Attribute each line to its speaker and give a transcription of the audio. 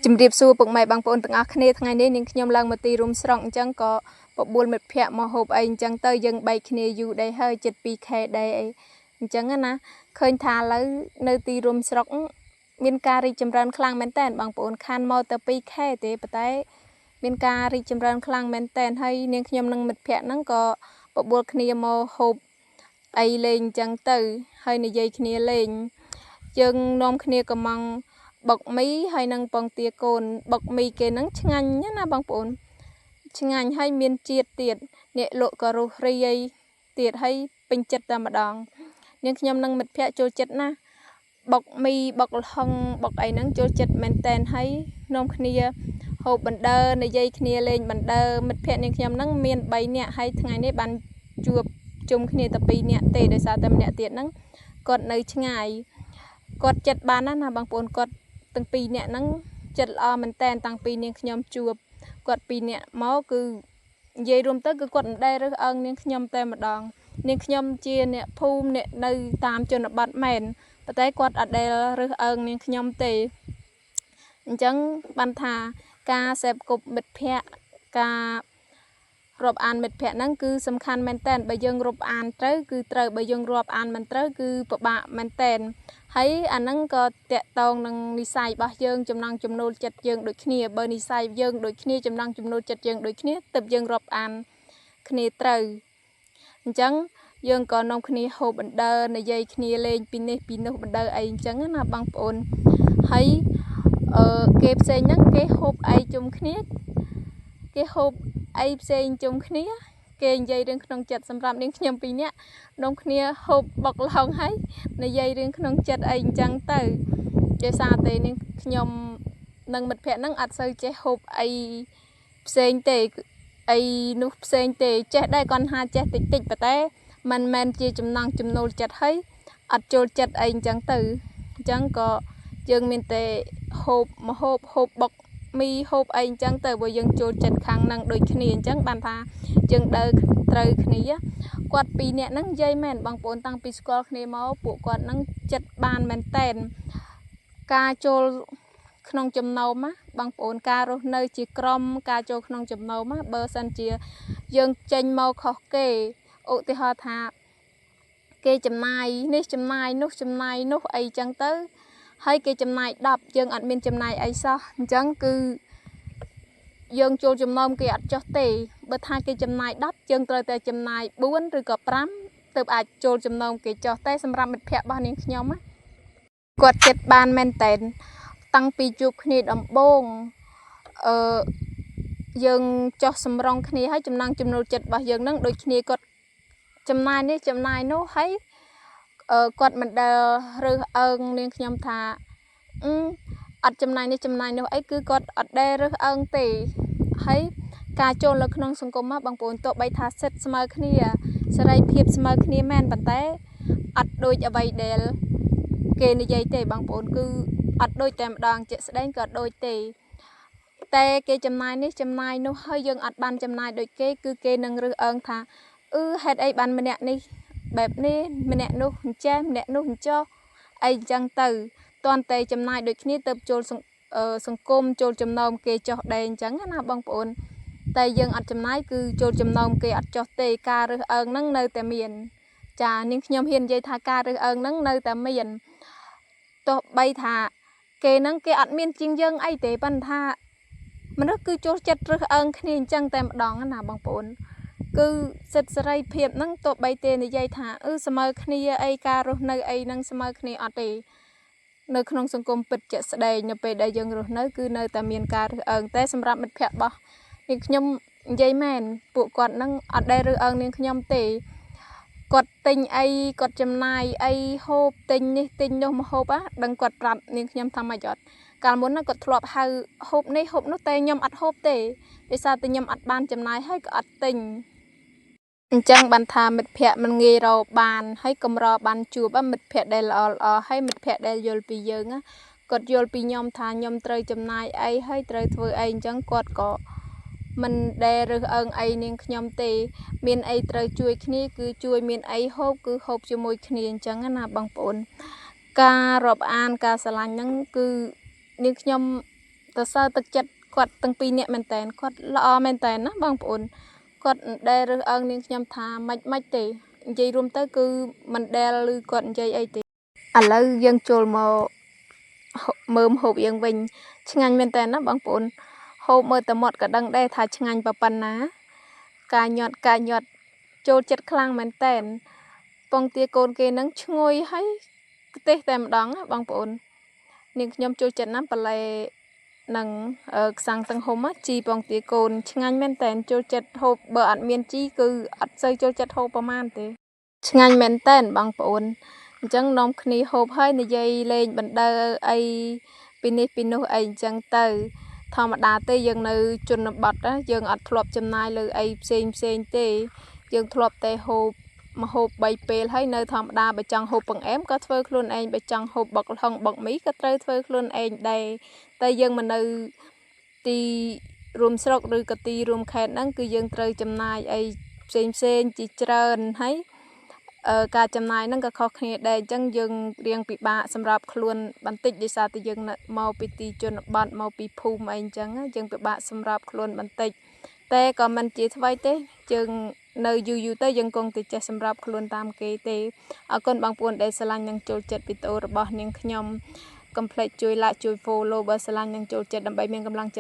Speaker 1: ជំរាបសួរពុកម៉ែបងប្អូនទាំងអស់គ្នាថ្ងៃនេះនាងខ្ញុំឡើងមកទីរួមស្រុកអញ្ចឹងក៏បបួលមិត្តភ័ក្តិមកហូបអីអញ្ចឹងទៅយើងបែកគ្នាយូរដែរហើយជិត 2ខែដែរអីអញ្ចឹងណាឃើញថាឥឡូវនៅទីរួមស្រុកមានការរីកចម្រើនខ្លាំងមែនតើបងប្អូនខានមកទៅ2ខែទេប៉ុន្តែមានការរីកចម្រើនខ្លាំងមែនតើហើយនាងខ្ញុំនិងមិត្តភ័ក្តិហ្នឹងក៏បបួលគ្នាមកហូបអីលេងអញ្ចឹងទៅហើយនិយាយគ្នាលេងយើងនាំគ្នាកំងបុកមីហើយនឹងពងទាកូនបុកមីគេហ្នឹងឆ្ងាញ់ណាបងប្អូនឆ្ងាញ់ហើយមានជាតិទៀតអ្នកលក់ក៏រុះរាយទៀតហើយពេញចិត្តតែម្ដងនាងខ្ញុំនិងមិត្តភ័ក្តិចូលចិត្តណាស់បុកមីបុកល្ហុងបុកអីហ្នឹងចូលចិត្តមែនតែនហើយនាំគ្នាហូបបណ្ដើនិយាយគ្នាលេងបណ្ដើមិត្តភ័ក្តិនាងខ្ញុំហ្នឹងមាន3នាក់ហើយថ្ងៃនេះបានជួបជុំគ្នាតែ2នាក់ទេដោយសារតែម្នាក់ទៀតហ្នឹងគាត់នៅឆ្ងាយគាត់ចិត្តបានណាស់ណាបងប្អូនគាត់ទាំងពីរនាក់ហ្នឹងចិត្តល្អមែនតែនតាំងពីនាងខ្ញុំជួបគាត់ពីរនាក់មកគឺនិយាយរួមទៅគឺគាត់មិនដែលរើសអើងនាងខ្ញុំតែម្ដងនាងខ្ញុំជាអ្នកភូមិអ្នកនៅតាមជនបទមែនប៉ុន្តែគាត់អត់ដែលរើសអើងនាងខ្ញុំទេអញ្ចឹងបានថាការសេពគប់មិត្តភ័ក្តិការរាប់អានមិត្តភ័ក្តិហ្នឹងគឺសំខាន់មែនតើបើយើងរាប់អានត្រូវគឺត្រូវបើយើងរាប់អានមិនត្រូវគឺពិបាកមែនតើហើយអាហ្នឹងក៏តកតងនឹងនិស័យរបស់យើងចំណង់ចំណូលចិត្តយើងដូចគ្នាបើនិស័យយើងដូចគ្នាចំណង់ចំណូលចិត្តយើងដូចគ្នាទើបយើងរាប់អានគ្នាត្រូវអញ្ចឹងយើងក៏នាំគ្នាហូបបណ្ដើនិយាយគ្នាលេងពីនេះពីនោះបណ្ដើអីអញ្ចឹងណាបងប្អូនហើយគេផ្សេងហ្នឹងគេហូបអីជុំគ្នាគេហូបអីផ្សេងជុំគ្នាគេនិយាយរឿងក្នុងចិត្តសម្រាប់នាងខ្ញុំពីរនាក់នាំគ្នាហូបបុកល្ហុងហើយនិយាយរឿងក្នុងចិត្តអីអញ្ចឹងទៅដោយសារតែនាងខ្ញុំនិងមិត្តភ័ក្តិហ្នឹងអត់សូវចេះហូបអីផ្សេងទេអីនោះផ្សេងទេចេះដែរគាត់ថាចេះតិចតិចប៉ុន្តែមិនមែនជាចំណង់ចំណូលចិត្តហើយអត់ចូលចិត្តអីអញ្ចឹងទៅអញ្ចឹងក៏យើងមានតែហូបមហូបហូបបុកមីហូបអីអញ្ចឹងទៅបើយើងចូលចិត្តខាងហ្នឹងដូចគ្នាអញ្ចឹងបានថាយើងដើរត្រូវគ្នាគាត់ពីរនាក់ហ្នឹងនិយាយមែនបងប្អូនតាំងពីស្គាល់គ្នាមកពួកគាត់ហ្នឹងចិត្តបានមែនតែនការចូលក្នុងចំណោមណាបងប្អូនការរស់នៅជាក្រុមការចូលក្នុងចំណោមណាបើសិនជាយើងចេញមកខុសគេឧទាហរណ៍ថាគេចំណាយនេះចំណាយនោះចំណាយនោះអីចឹងទៅហើយគេចំណាយ10យើងអត់មានចំណាយអីសោះអញ្ចឹងគឺយើងចូលចំណោមគេអត់ចុះទេបើថាគេចំណាយ10យើងត្រូវតែចំណាយ4ឬក៏5ទើបអាចចូលចំណោមគេចុះតែសម្រាប់មិត្តភ័ក្តិរបស់នាងខ្ញុំណាគាត់ចិត្តបានមែនតែនតាំងពីជួបគ្នាដំបូងអឺយើងចោះសម្រងគ្នាហើយចំណង់ចំណូលចិត្តរបស់យើងនឹងដូចគ្នាគាត់ចំណាយនេះចំណាយនោះហើយគាត់មិនដែលរើសអើងនាងខ្ញុំថាអត់ចំណាយនេះចំណាយនោះអីគឺគាត់អត់ដែលរើសអើងទេហើយការចូលនៅក្នុងសង្គមបងប្អូនទោះបីថាសិទ្ធិស្មើគ្នាសេរីភាពស្មើគ្នាមែនប៉ុន្តែអត់ដូចអ្វីដែលគេនិយាយទេបងប្អូនគឺអត់ដូចតែម្ដងជាក់ស្ដែងក៏ដូចទេតែគេចំណាយនេះចំណាយនោះហើយយើងអត់បានចំណាយដូចគេគឺគេនឹងរើសអើងថាអឺហេតុអីបានម្នាក់នេះបែបនេះម្នាក់នោះអញ្ចេះម្នាក់នោះអញ្ចោះអីអញ្ចឹងទៅទាន់តែចំណាយដូចគ្នាទៅចូលសង្គមចូលចំណោមគេចោះដែរអញ្ចឹងណាបងប្អូនតែយើងអត់ចំណាយគឺចូលចំណោមគេអត់ចោះទេការរើសអើងហ្នឹងនៅតែមានចានាងខ្ញុំហ៊ាននិយាយថាការរើសអើងហ្នឹងនៅតែមានទោះបីថាគេហ្នឹងគេអត់មានជាងយើងអីទេប៉ុន្តែថាមនុស្សគឺចូលចិត្តរើសអើងគ្នាអញ្ចឹងតែម្ដងណាបងប្អូនគឺសិទ្ធិសេរីភាពហ្នឹងទោះបីទេនិយាយថាអឺស្មើគ្នាអីការរស់នៅអីហ្នឹងស្មើគ្នាអត់ទេនៅក្នុងសង្គមពិតជាក់ស្ដែងនៅពេលដែលយើងរស់នៅគឺនៅតែមានការរើសអើងតែសម្រាប់មិត្តភ័ក្តិរបស់នាងខ្ញុំនិយាយមែនពួកគាត់ហ្នឹងអត់ដែលរើសអើងនាងខ្ញុំទេគាត់ទិញអីគាត់ចំណាយអីហូបទិញនេះទិញនោះមកហូបណាដឹងគាត់ប្រាប់នាងខ្ញុំថាម៉េចអត់កាលមុនណាគាត់ធ្លាប់ហៅហូបនេះហូបនោះតែខ្ញុំអត់ហូបទេដោយសារតែខ្ញុំអត់បានចំណាយហើយក៏អត់ទិញអញ្ចឹងបានថាមិត្តភ័ក្តិមិនងាយរកបានហើយកម្របានជួបមិត្តភ័ក្តិដែលល្អល្អហើយមិត្តភ័ក្តិដែលយល់ពីយើងណាគាត់យល់ពីខ្ញុំថាខ្ញុំត្រូវចំណាយអីហើយត្រូវធ្វើអីអញ្ចឹងគាត់ក៏មិនដែលរើសអើងអីនាងខ្ញុំទេមានអីត្រូវជួយគ្នាគឺជួយមានអីហូបគឺហូបជាមួយគ្នាអញ្ចឹងណាបងប្អូនការរាប់អានការស្រឡាញ់ហ្នឹងគឺនាងខ្ញុំ សរសើរទឹកចិត្តគាត់ទាំងពីរនាក់មែនតែនគាត់ល្អមែនតែនណាបងប្អូនគាត់មិនដែលរើសអើងនាងខ្ញុំថាម៉េចម៉េចទេនិយាយរួមទៅគឺមិនដែលឮគាត់និយាយអីទេឥឡូវយើងចូលមកមើលម្ហូបយើងវិញឆ្ងាញ់មែនតែនណាបងប្អូនហូបមើលតែមាត់ក៏ដឹងដែរថាឆ្ងាញ់ប៉ុណ្ណាការញាត់ការញាត់ចូលចិត្តខ្លាំងមែនតែនពងទាកូនគេនឹងឈ្ងុយហើយខ្ទេះតែម្ដងណាបងប្អូននាងខ្ញុំចូលចិត្តណាស់បន្លែនិងខ្សាំងទាំងហុំជីពងទាកូនឆ្ងាញ់មែនតែនចូលចិត្តហូបបើអត់មានជីគឺអត់សូវចូលចិត្តហូបប្រហែលទេឆ្ងាញ់មែនតែនបងប្អូនអញ្ចឹងនាំគ្នាហូបហើយនិយាយលេងបណ្ដើអីពីនេះពីនោះអីអញ្ចឹងទៅធម្មតាទេយើងនៅជនបទយើងអត់ធ្លាប់ចំណាយលើអីផ្សេងផ្សេងទេយើងធ្លាប់តែហូបម្ហូប3ពេលហើយនៅធម្មតាបើចង់ហូបបង្អែមក៏ធ្វើខ្លួនឯងបើចង់ហូបបុកល្ហុងបុកមីក៏ត្រូវធ្វើខ្លួនឯងដែរតែយើងមកនៅទីរួមស្រុកឬក៏ទីរួមខេត្តហ្នឹងគឺយើងត្រូវចំណាយអីផ្សេងផ្សេងជាច្រើនហើយការចំណាយហ្នឹងក៏ខុសគ្នាដែរអញ្ចឹងយើងរៀងពិបាកសម្រាប់ខ្លួនបន្តិចដោយសារតែយើងមកពីទីជនបទមកពីភូមិអីអញ្ចឹងយើងពិបាកសម្រាប់ខ្លួនបន្តិចតែក៏មិនជាថ្មីទេយើងនៅយូរយូរទៅយើងគង់តែចេះសម្រាប់ខ្លួនតាមគេទេអរគុណបងប្អូនដែលស្រឡាញ់និងចូលចិត្តវីដេអូរបស់នាងខ្ញុំកុំភ្លេចជួយ like ជួយ follow បើស្រឡាញ់និងចូលចិត្តដើម្បីមានកម្លាំងចិត្ត។